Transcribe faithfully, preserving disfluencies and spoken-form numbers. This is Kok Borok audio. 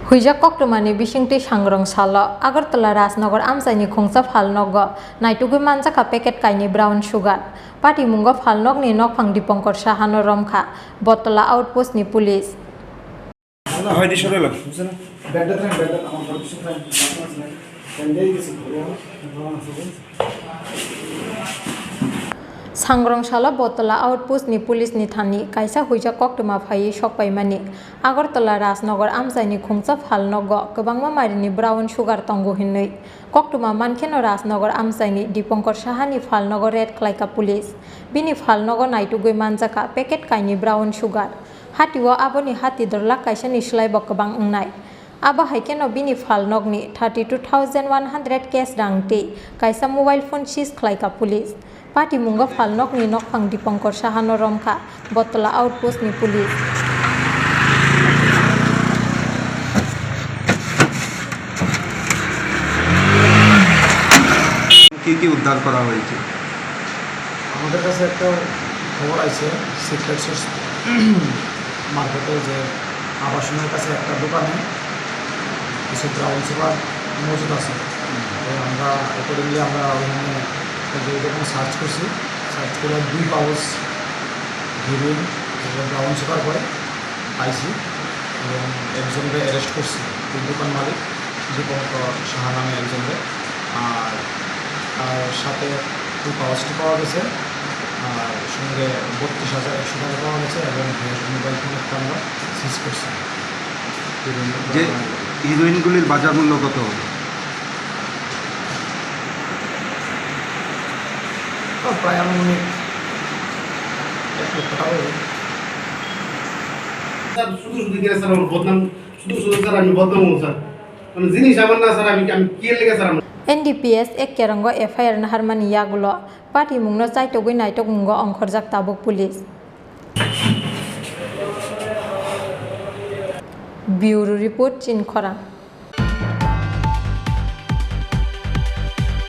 Huijak koktwmani bisingtwi sangrong salo Agartala Rajnagar amchaini khungsa phalnogo naitugwi manjakha packet kainwi brown sugar. Patimungo phalnokni nokphang Dipankar Sahano romkha Bottola outpostni police. Sangrong salo Bottola outpostni police ni thani kaisa huijak koktwma phaiwi sokpaimani. Agartala Rajnagar amchaini khungsa phalnogo kwbangma marini brown sugar tongo hinwi koktwma mankheno Rajnagar amchaini Dipankar Sahani phalnogo raid khlaikha police. Bini phalnogo naitugwi manjakha packet kainwi brown sugar. Hatio aboni hati dorlak kaisani slaibo kwbang wngnai. Abo hai kheno bini phalnokni thirty two thousand one hundred cash rang tei kaisa mobile phone seize khlaikha police. Patimungo phalnokni nokphang Dipankar Sahano romkha Bottola outpostni police. কি কি উদ্ধার করা হয়েছে? আমাদের কাছে একটা খবর আছে সিক্রেট সোর্স মারফতে যে আবাসনের কাছে একটা দোকানে কিছু ব্রাউন সুগার মজুদ আছে। তো আমরা অ্যাকর্ডিংলি আমরা ওখানে একটা যে দোকানে সার্চ করছি, সার্চ করে দুই পাউচ হিরোইন, যেটা ব্রাউন সুগার হয়, পাইছি এবং একজনকে অ্যারেস্ট করছি, ওই দোকান মালিক দীপঙ্কর সাহা নামে একজনকে। আর তার সাথে টু পাওয়ার স্টিক পাওয়া গেছে, আর সঙ্গে বত্রিশ হাজার একশো টাকা পাওয়া গেছে এবং মোবাইল ফোন একটা আমরা সিজ করছি। যে হিরোইনগুলির বাজার মূল্য কত হবে? তো প্রায় আনুমানিক এক লক্ষ টাকা হবে। স্যার, শুধু শুধু গেলে স্যার আমার বদনাম, শুধু শুধু স্যার আমি বদনাম হবো স্যার। মানে জিনিস আমার না স্যার, আমি, আমি কি লেগে স্যার আমার? N D P S ek kerongo F I R naharmani yagulo patimungno chaitogwi naitokmungo ongkhorjak tabuk police. Bureau report, Chinkhorang.